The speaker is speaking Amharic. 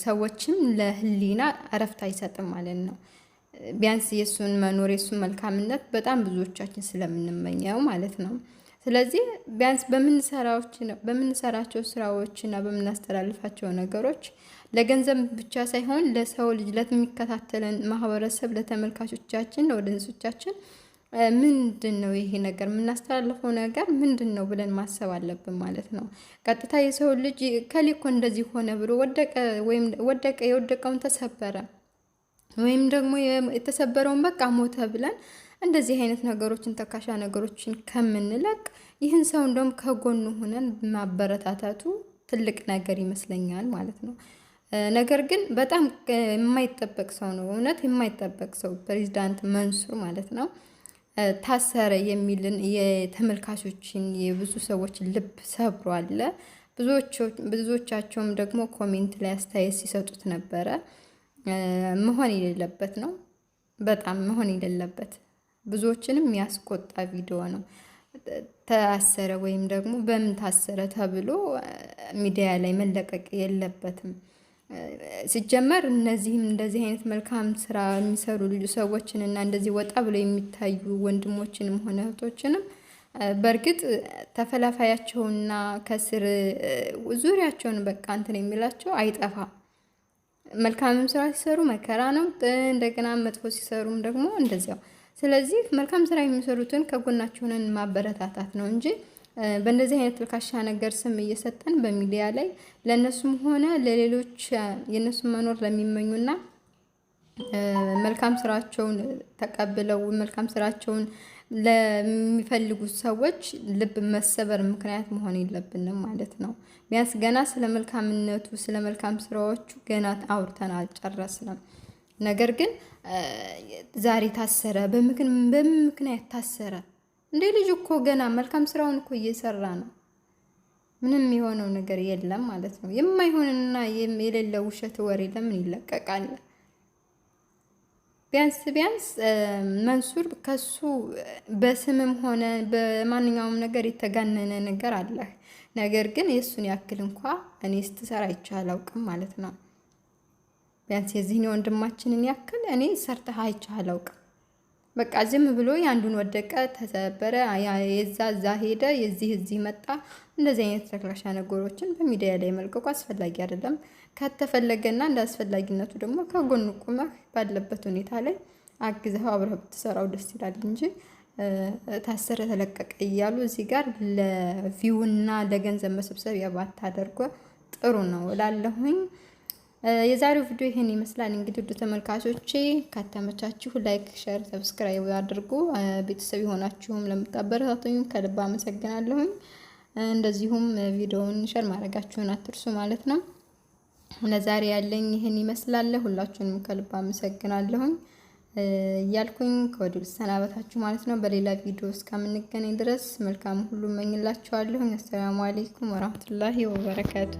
ሰዎችም ለህሊና እረፍት አይሰጥም ማለት ነው። ቢያንስ የእሱን መኖር፣ የእሱን መልካምነት በጣም ብዙዎቻችን ስለምንመኘው ማለት ነው። ስለዚህ ቢያንስ በምንሰራቸው ስራዎች እና በምናስተላልፋቸው ነገሮች ለገንዘብ ብቻ ሳይሆን ለሰው ልጅ፣ ለሚከታተለን ማህበረሰብ፣ ለተመልካቾቻችን፣ ለ audience ኦቻችን ምንድን ነው ይሄ ነገር፣ የምናስተላልፈው ነገር ምንድን ነው ብለን ማሰብ አለብን ማለት ነው። ቀጥታ የሰው ልጅ ከሊኮ እንደዚህ ሆነ ብሎ ወደቀ ወይም ወደቀ፣ የወደቀውን ተሰበረ ወይም ደግሞ የተሰበረውን በቃ ሞተ ብለን እንደዚህ አይነት ነገሮችን፣ ተካሻ ነገሮችን ከምንለቅ ይህን ሰው እንደውም ከጎኑ ሆነን ማበረታታቱ ትልቅ ነገር ይመስለኛል ማለት ነው። ነገር ግን በጣም የማይጠበቅ ሰው ነው፣ እውነት የማይጠበቅ ሰው ፕሬዚዳንት መንሱር ማለት ነው። ታሰረ የሚልን የተመልካቾችን የብዙ ሰዎች ልብ ሰብሯል። ብዙዎቻቸውም ደግሞ comment ላይ አስተያየት ሲሰጡት ነበረ። መሆን የሌለበት ነው፣ በጣም መሆን የሌለበት፣ ብዙዎችንም ያስቆጣ ቪዲዮ ነው። ታሰረ ወይም ደግሞ በምን ታሰረ ተብሎ ሚዲያ ላይ መለቀቅ የለበትም። ሲጀመር እነዚህም እንደዚህ አይነት መልካም ስራ የሚሰሩ ልዩ ሰዎችን እና እንደዚህ ወጣ ብለው የሚታዩ ወንድሞችንም ሆነ እህቶችንም በእርግጥ ተፈላፋያቸውና ከስር ዙሪያቸውን በቃ እንትን የሚላቸው አይጠፋም። መልካምም ስራ ሲሰሩ መከራ ነው። እንደገና መጥፎ ሲሰሩም ደግሞ እንደዚያው። ስለዚህ መልካም ስራ የሚሰሩትን ከጎናቸው ሆነን ማበረታታት ነው እንጂ በእንደዚህ አይነት ልካሻ ነገር ስም እየሰጠን በሚዲያ ላይ ለእነሱም ሆነ ለሌሎች የእነሱን መኖር ለሚመኙና መልካም ስራቸውን ተቀብለው መልካም ስራቸውን ለሚፈልጉት ሰዎች ልብ መሰበር ምክንያት መሆን የለብንም ማለት ነው። ቢያንስ ገና ስለ መልካምነቱ፣ ስለ መልካም ስራዎቹ ገና አውርተን አልጨረስንም። ነገር ግን ዛሬ ታሰረ፣ በምን ምክንያት ታሰረ? እንዴ ልጅ እኮ ገና መልካም ስራውን እኮ እየሰራ ነው። ምንም የሆነው ነገር የለም ማለት ነው። የማይሆንና የሌለ ውሸት ወሬ ለምን ይለቀቃል? ቢያንስ ቢያንስ መንሱር ከሱ በስምም ሆነ በማንኛውም ነገር የተጋነነ ነገር አለህ። ነገር ግን የእሱን ያክል እንኳ እኔ ስትሰራ አይቼ አላውቅም ማለት ነው። ቢያንስ የዚህን የወንድማችንን ያክል እኔ ሰርተህ አይቼ አላውቅም። በቃ ዝም ብሎ የአንዱን ወደቀ፣ ተሰበረ፣ የዛ እዛ ሄደ፣ የዚህ እዚህ መጣ። እንደዚህ አይነት ተክላሻ ነገሮችን በሚዲያ ላይ መልቀቁ አስፈላጊ አይደለም። ከተፈለገና እንደ አስፈላጊነቱ ደግሞ ከጎን ቁመህ ባለበት ሁኔታ ላይ አግዘኸው አብረህ ብትሰራው ደስ ይላል እንጂ ታሰረ፣ ተለቀቀ እያሉ እዚህ ጋር ለ view ና ለገንዘብ መሰብሰቢያ ባታደርጎ ጥሩ ነው እላለሁኝ። የዛሬው ቪዲዮ ይሄን ይመስላል። እንግዲህ ውድ ተመልካቾቼ ከተመቻችሁ like፣ share፣ subscribe አድርጉ። ቤተሰብ የሆናችሁም ለምታበረታቱኝም ከልብ አመሰግናለሁኝ። እንደዚሁም ቪዲዮውን share ማድረጋችሁን አትርሱ ማለት ነው። ለዛሬ ያለኝ ይህን ይመስላል። ሁላችሁንም ከልብ አመሰግናለሁኝ እያልኩኝ ከወዲሁ ልሰናበታችሁ ማለት ነው። በሌላ ቪዲዮ እስከምንገናኝ ድረስ መልካም ሁሉ እመኝላችኋለሁኝ። አሰላሙ አለይኩም ወራህመቱላሂ ወበረካቱ።